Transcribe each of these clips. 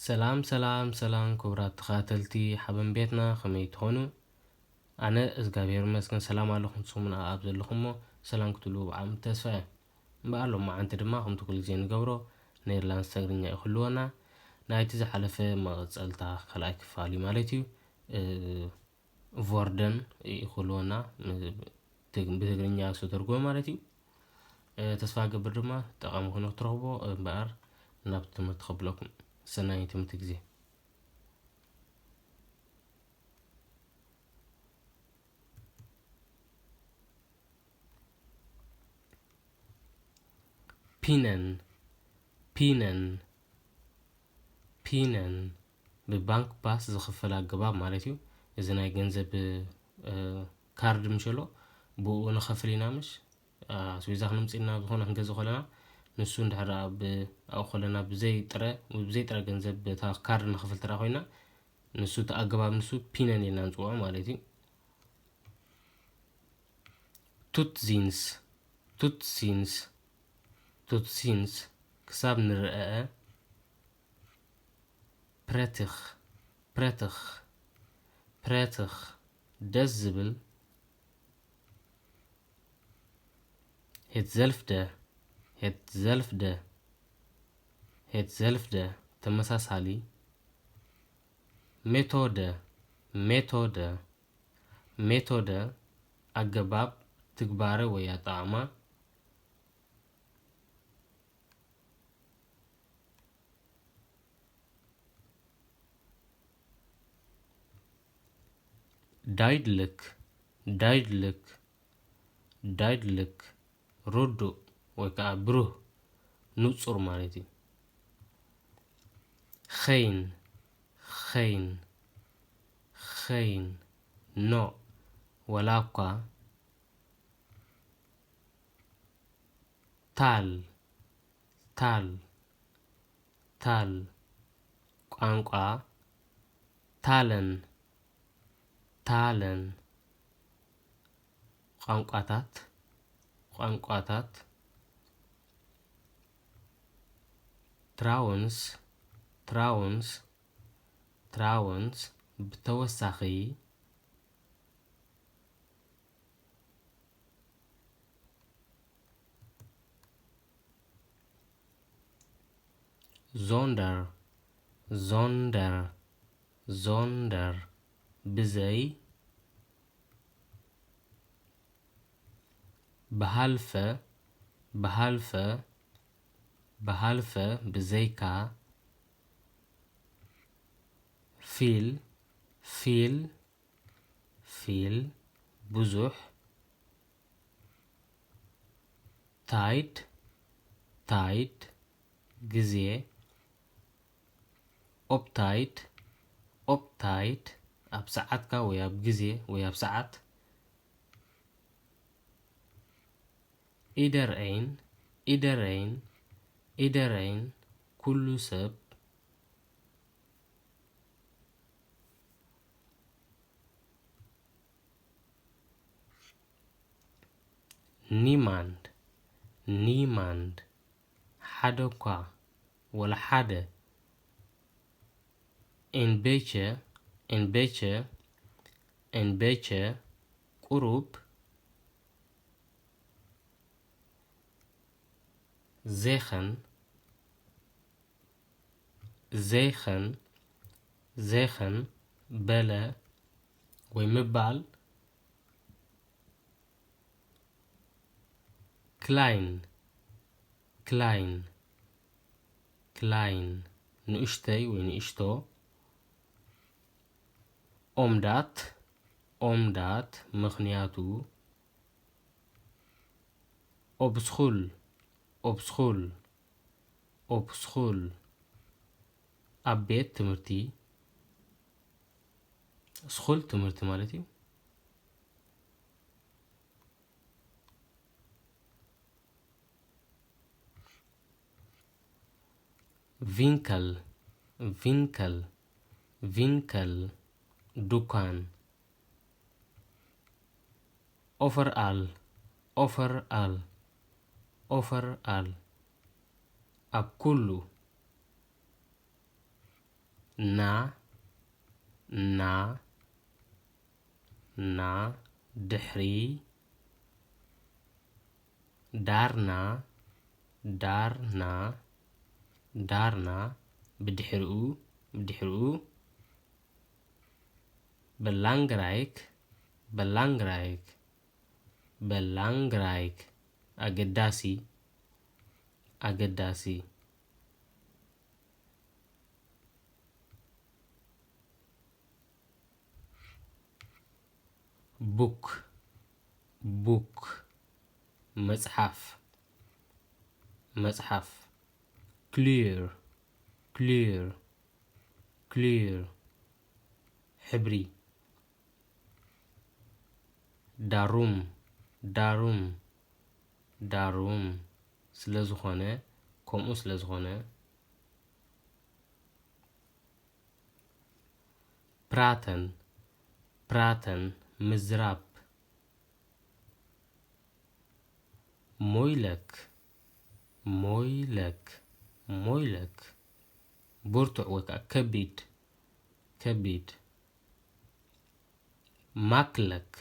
ሰላም ሰላም ሰላም ክቡራት ተኸታተልቲ ሓበን ቤትና፣ ከመይ ትኾኑ? ኣነ እግዚኣብሔር ይመስገን ሰላም ኣለኹ። ንስኹም ኣብ ዘለኹሞ ሰላም ክትህልዉ ብዓም ተስፋ እየ። እምበኣር ሎማዓንቲ ድማ ከምቲ ኩሉ ግዜ ንገብሮ ኔርላንድስ ትግርኛ እዩ ክህልወና። ናይቲ ዝሓለፈ መቐጸልታ ካልኣይ ክፋል እዩ ማለት እዩ። እ፣ ቮርደን እዩ ክህልወና፣ ም-፣ ትግ-፣ ብትግርኛ ዝተተርጎመ ማለት እዩ። እ፣ ተስፋ ገብር ድማ ጠቓሚ ኮይኑ ክትረኽቦ እምበኣር ናብ ትምህርቲ ከብለኩም። ሰናይ ትምህርቲ ግዜ። ፒነን፣ ፒነን፣ ፒነን ብባንክ ፓስ ዝኽፈል ኣገባብ ማለት እዩ። እዚ ናይ ገንዘብ፣ እ፣ ካርድ ምሸሎ ብኡ ንኸፍል ኢና ምሽ? ኣስቤዛ ክንምጽእ ኢልና ዝኾነ ክንገዝእ ከለና ንሱ እንድሕር ኣብ ኣብኡ ከለና ብዘይ ጥረ፣ ብዘይ ጥረ ገንዘብ በታ ካርድ ንኸፍል ተራ ኮይና ንሱ እቲ ኣገባብ ንሱ ፒነን ኢልና ንጽውዖ ማለት እዩ። ቱትዚንስ፣ ቱትሲንስ፣ ቱትሲንስ ክሳብ ንረኣ። ፕረትኽ፣ ፕረትኽ፣ ፕረትኽ ደስ ዝብል። ሄትዘልፍደ፣ ሄትዘልፍደ፣ ሄትዘልፍደ ተመሳሳሊ። ሜቶደ፣ ሜቶደ፣ ሜቶደ ኣገባብ ትግባረ ወይ ኣጠቓቕማ። ዳይድልክ፣ ዳይድልክ፣ ዳይድልክ ርዱእ ወይ ከዓ ብሩህ፣ ንጹር ማለት እዩ። ኸይን፣ ኸይን፣ ኸይን፣ ኖ፣ ወላ እኳ። ታል፣ ታል፣ ታል፣ ቋንቋ። ታለን፣ ታለን፣ ቋንቋታት፣ ቋንቋታት። ትራውንስ፣ ትራውንስ፣ ትራውንስ ብተወሳኺ። ዞንደር፣ ዞንደር፣ ዞንደር ብዘይ። ብሃልፈ፣ ብሃልፈ፣ ብሃልፈ ብዘይካ። ፊል፣ ፊል፣ ፊል ብዙሕ። ታይድ፣ ታይድ ግዜ። ኦፕታይድ፣ ኦፕታይድ ኣብ ሰዓትካ ወይ ኣብ ግዜ ወይ ኣብ ሰዓት። ኢደርኤን፣ ኢደርኤን፣ ኢደርኤን ኩሉ ሰብ። ኒማንድ፣ ኒማንድ ሓደ እኳ ወላ ሓደ። ኤንቤቸ፣ ኤንቤቸ፣ ኤንቤቸ ቁሩብ። ዜኸን፣ ዜኸን፣ ዜኸን በለ ወይ ምባል። ክላይን፣ ክላይን፣ ክላይን ንእሽተይ ወይ ንእሽቶ። ኦምዳት፣ ኦምዳት ምኽንያቱ። ኦብስኹል፣ ኦብስኹል፣ ኦብስኹል ኣብ ቤት ትምህርቲ። ስኹል ትምህርቲ ማለት እዩ። ቪንከል፣ ቪንከል፣ ቪንከል ዱኳን። ኦፈር ኣል፣ ኦፈር ኣል፣ ኦፈር ኣል ኣብ ኩሉ። ና፣ ና፣ ና፣ ድሕሪ፣ ዳርና፣ ዳርና፣ ዳርና፣ ብድሕሪኡ፣ ብድሕሪኡ፣ በላንግራይክ፣ በላንግራይክ፣ በላንግራይክ፣ ኣገዳሲ፣ ኣገዳሲ። ቡክ፣ ቡክ፣ መጽሓፍ፣ መጽሓፍ። ክሊር፣ ክሊር፣ ክሊር፣ ሕብሪ። ዳሩም፣ ዳሩም፣ ዳሩም፣ ስለ ዝኾነ፣ ከምኡ ስለ ዝኾነ። ፕራተን፣ ፕራተን፣ ምዝራብ። ሞይለክ፣ ሞይለክ፣ ሞይለክ፣ ብርቱዕ ወይ ከዓ ከቢድ፣ ከቢድ። ማክለክ፣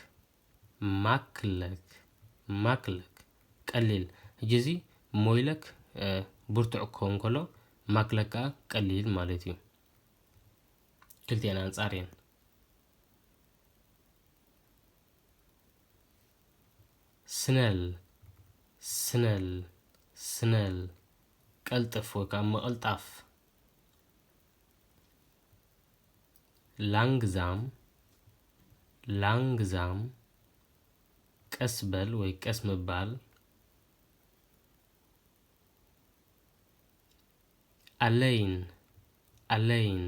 ማክለክ፣ ማክለክ፣ ቀሊል። ሕጂ እዚ ሞይለክ፣ እ፣ ብርቱዕ ክኸውን ከሎ፣ ማክለክ ከዓ ቀሊል ማለት እዩ። ክልቲኤን ኣንጻር እየን። ስነል፣ ስነል፣ ስነል፣ ቀልጥፍ ወይ ከዓ ምቕልጣፍ። ላንግዛም፣ ላንግዛም፣ ቀስ በል ወይ ቀስ ምባል። ኣለይን፣ ኣለይን፣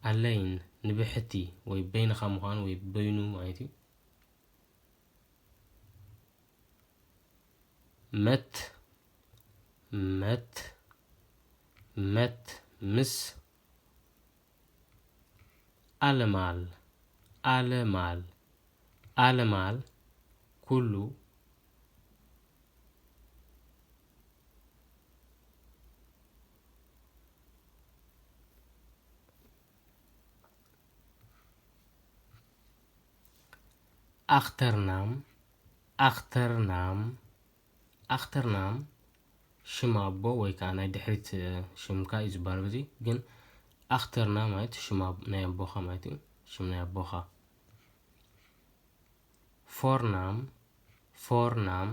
ኣለይን፣ ንብሕቲ ወይ በይንኻ ምዃን ወይ በይኑ ማለት እዩ። መት፣ መት፣ መት፣ ምስ። ኣለማል፣ ኣለማል፣ ኣለማል፣ ኩሉ። ኣኽተርናም፣ ኣኽተርናም፣ ኣኽተርናም፣ ሽም ኣቦ ወይ ከዓ ናይ ድሕሪት፣ እ፣ ሽምካ እዩ ዝበሃል በዚ። ግን ኣኽተርናም ማለት ሽም ኣብ-፣ ናይ ኣቦኻ ማለት እዩ። ሽም ናይ ኣቦኻ። ፎርናም፣ ፎርናም፣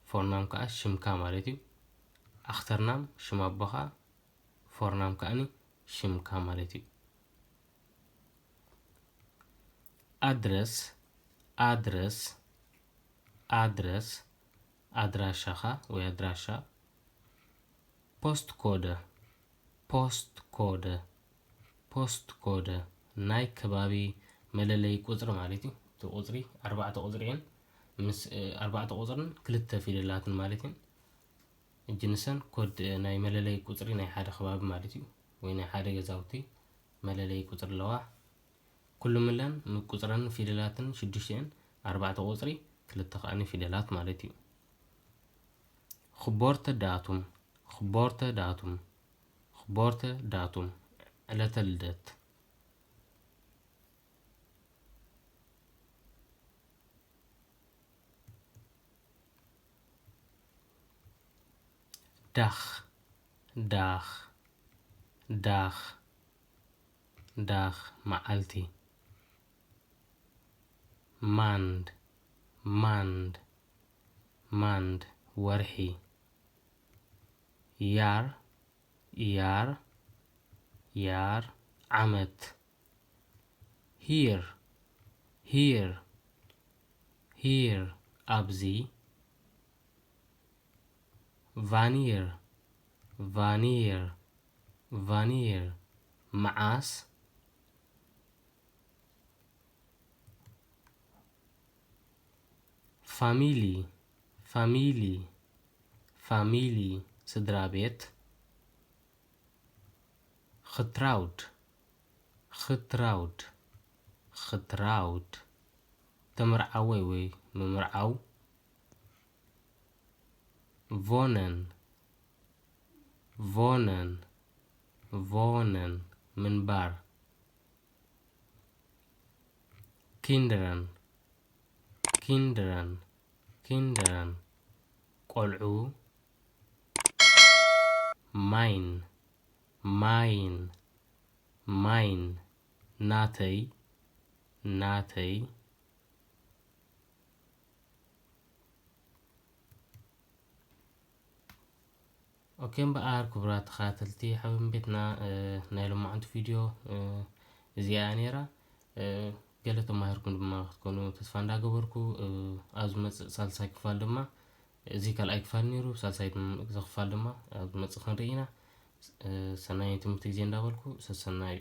ፎርናም ከዓ ሽምካ ማለት እዩ። ኣኽተርናም ሽም ኣቦኻ፣ ፎርናም ከኣኒ ሽምካ ማለት እዩ። ኣድረስ፣ ኣድረስ፣ ኣድረስ፣ ኣድራሻኻ ወይ ኣድራሻ። ፖስት ኮደ፣ ፖስት ኮደ፣ ፖስት ኮደ፣ ናይ ከባቢ መለለይ ቁጽሪ ማለት እዩ። እቲ ቁጽሪ ኣርባዕተ ቁጽሪ እየን። ምስ፣ እ፣ ኣርባዕተ ቁጽርን ክልተ ፊደላትን ማለት እየን። ሕጂ ንሰን ኮድ፣ እ፣ ናይ መለለይ ቁጽሪ ናይ ሓደ ከባቢ ማለት እዩ፣ ወይ ናይ ሓደ ገዛውቲ መለለይ ቁጽሪ ኣለዋ። ኩሉምለን ቁጽረን ፊደላትን ሽዱሽተ እየን፣ ኣርባዕተ ቁጽሪ፣ ክልተ ከኣኒ ፊደላት ማለት እዩ። ኽቦርተ ዳቱም፣ ኽቦርተ ዳቱም፣ ኽቦርተ ዳቱም፣ ዕለተ ልደት። ዳኽ፣ ዳኽ፣ ዳኽ፣ ዳኽ፣ መዓልቲ። ማንድ፣ ማንድ፣ ማንድ፣ ወርሒ። ያር፣ ያር፣ ያር፣ ዓመት። ሂር፣ ሂር፣ ሂር፣ ኣብዚ። ቫኒር፣ ቫኒር፣ ቫኒር፣ መዓስ። ፋሚሊ፣ ፋሚሊ፣ ፋሚሊ፣ ስድራ ቤት። ኽትራውድ፣ ኽትራውድ፣ ኽትራውድ፣ ተመርዓወይ ወይ ምምርዓው። ቮነን፣ ቮነን፣ ቮነን፣ ምንባር። Kinderen, Kinderen, Kinderen፣ ቆልዑ። Mein, mein, mein፣ ናተይ፣ ናተይ። ኦኬ እምበኣር ክቡራት ተኸታተልቲ ሓበን ቤትና፣ እ፣ ናይ ሎማዓንቲ ቪድዮ፣ እ፣ እዚኣ እያ ነይራ። እ፣ ገለ ተማሂርኩም ድማ ክትኮኑ ተስፋ እንዳገበርኩ፣ እ፣ ኣብ ዝመጽእ ሳልሳይ ክፋል ድማ፣ እዚ ካልኣይ ክፋል ነይሩ፣ ሳልሳይ ድም-፣ እዚ ክፋል ድማ ኣብ ዝመጽእ ክንርኢ ኢና። እ፣ ሰናይ ትምህርቲ ግዜ እንዳበልኩ ሰሰናዩ።